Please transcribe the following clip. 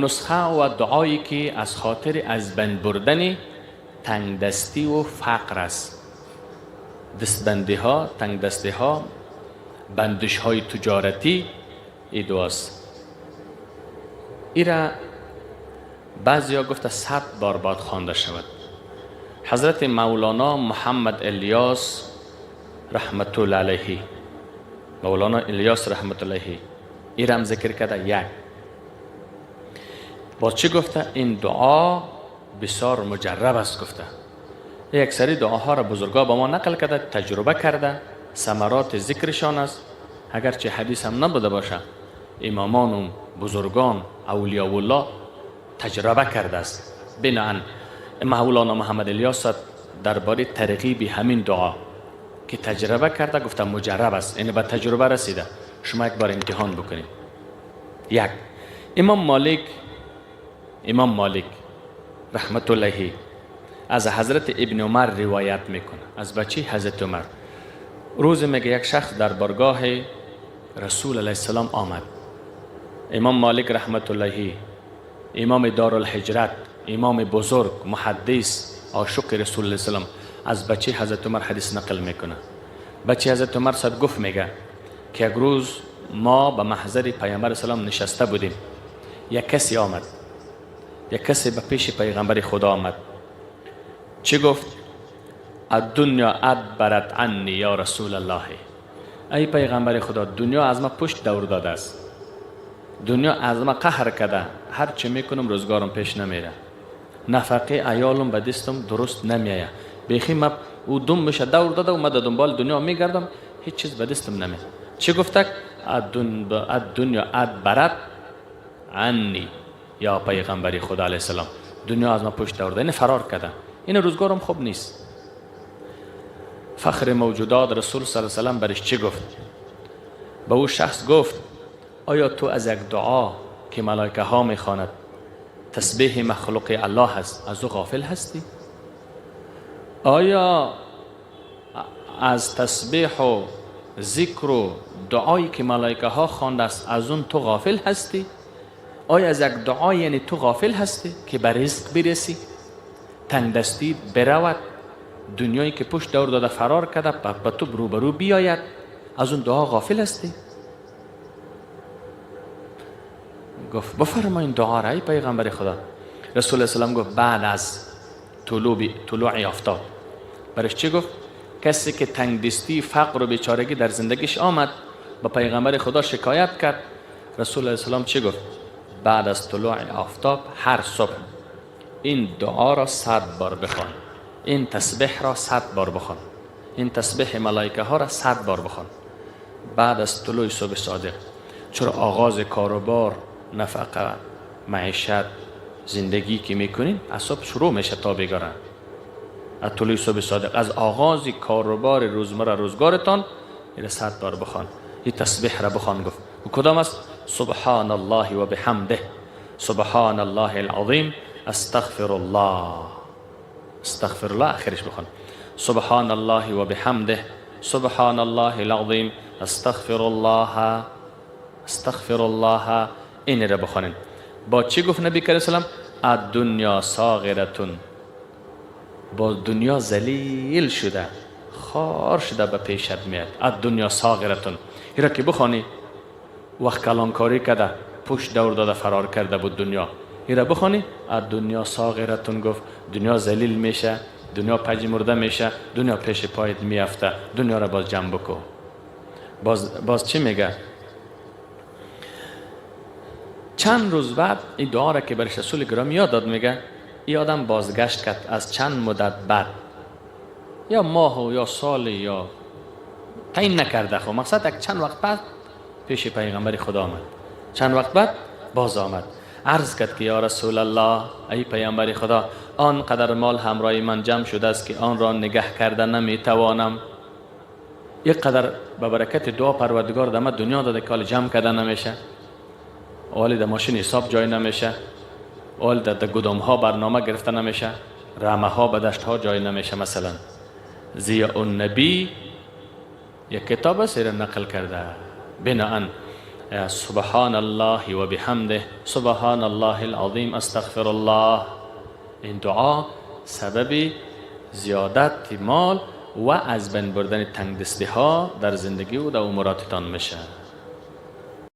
نسخه و دعایی که از خاطر از بند بردن تنگ دستی و فقر است. دستبندی ها، تنگ دستی ها، بندش های تجارتی، ای دعاست. ایرا بعضی گفته 100 بار باید خوانده شود. حضرت مولانا محمد الیاس رحمت الله علیه، مولانا الیاس رحمت الله علیه ایرم ذکر کرده. یک با چی گفته؟ این دعا بسیار مجرب است گفته. یک سری دعاها را بزرگا با ما نقل کرده، تجربه کرده، ثمرات ذکرشان است. اگرچه حدیث هم نبوده باشه، امامان و بزرگان اولیاء الله تجربه کرده است. بناً مولانا محمد الیاس درباره ترغیب همین دعا که تجربه کرده گفته مجرب است، یعنی به تجربه رسیده. شما یک بار امتحان بکنید. یک، امام مالک رحمت الله از حضرت ابن عمر روایت میکنه، از بچه حضرت عمر. روز میگه یک شخص در بارگاه رسول علیه السلام آمد. امام مالک رحمت الله، امام دارالهجرت، امام بزرگ، محدث، عاشق رسول علیه السلام، از بچه حضرت عمر حدیث نقل میکنه. بچه حضرت عمر صد گفت میگه که یک روز ما به محضر پیامبر السلام نشسته بودیم، یک کسی آمد، یک کسی به پیش پیغمبر خدا آمد. چی گفت؟ الدنیا ادبرت عنی یا رسول الله. ای پیغمبر خدا، دنیا از ما پشت دور داده است، دنیا از ما قهر کرده، هر چه میکنم روزگارم پیش نمیره، نفقه عیالم به دستم درست نمیایه، بیخی ما او دم میشه دور داده و ما در دنبال دنیا میگردم، هیچ چیز به دستم نمیاد. چی گفته؟ الدنیا ادبرت عنی یا پیغمبر خدا علیه السلام، دنیا از ما پشت دور داده، این فرار کرده، این روزگارم خوب نیست. فخر موجودات رسول صلی الله علیه وسلم برش چی گفت؟ به او شخص گفت آیا تو از یک دعا که ملائکه ها میخواند تسبیح مخلوق الله هست از او غافل هستی؟ آیا از تسبیح و ذکر و دعایی که ملائکه ها خوانده است از اون تو غافل هستی؟ آیا از یک دعا یعنی تو غافل هستی که به رزق برسی، تنگ دستی برود، دنیایی که پشت دور داده فرار کرده به تو روبرو بیاید، از اون دعا غافل هستی؟ گفت بفرمایین دعا را ای پیغمبر خدا. رسول الله السلام گفت بعد از طلوع آفتاب. برش چی گفت؟ کسی که تنگ دستی، فقر و بیچارگی در زندگیش آمد، با پیغمبر خدا شکایت کرد، رسول الله السلام چی گفت؟ بعد از طلوع آفتاب هر صبح این دعا را 100 بار بخوان، این تسبیح را 100 بار بخوان، این تسبیح ملائکه ها را 100 بار بخوان بعد از طلوع صبح صادق. چرا آغاز کاروبار، نفقه، معیشت، زندگی که میکنین از صبح شروع میشه تا بگارن. از طلوع صبح صادق، از آغاز کاروبار روزمره روزگارتان این 100 بار بخوان، این تسبیح را بخوان. گفت کدام است؟ سبحان الله و بحمده، سبحان الله العظیم، استغفر الله، استغفر الله آخرش بخوان، سبحان الله و بحمده، سبحان الله العظیم، استغفر الله، استغفر الله. این را بخوانین. با چی گفت نبی کریم سلام؟ الدنیا صاغرتون، با دنیا ذلیل شده، خار شده به پیشت میاد. الدنیا صاغرتون، این را که بخوانی وقت کلانکاری کرده، پشت دور داده فرار کرده بود دنیا، این را بخوانی الدنیا صاغرتون، گفت دنیا ذلیل میشه، دنیا پژمرده میشه، دنیا پیش پایت میافته، دنیا را باز جمع بکن. باز چی میگه؟ چند روز بعد این دعا را که برش رسول گرامی یاد داد، میگه این آدم بازگشت کرد از چند مدت بعد، یا ماه و یا سال یا تعیین نکرده، خب مقصد یک چند وقت بعد پیش پیغمبر خدا آمد. چند وقت بعد باز آمد، عرض کرد که یا رسول الله، ای پیامبر خدا، آنقدر مال همراه من جمع شده است که آن را نگه کرده نمیتوانم. یک قدر به برکت دعا پروردگار در من دنیا داده که حال جمع کرده نمیشه، حال در ماشین حساب جای نمیشه، حال در گدام ها برنامه گرفته نمیشه، رمه ها به دشت ها جای نمیشه. مثلا ضیاء النبی یک کتاب است نقل کرده. بناً سبحان الله و بحمده سبحان الله العظیم استغفر الله. این دعا سبب زیادت مال و از بین بردن تنگدستی ها در زندگی و در اموراتتان میشه.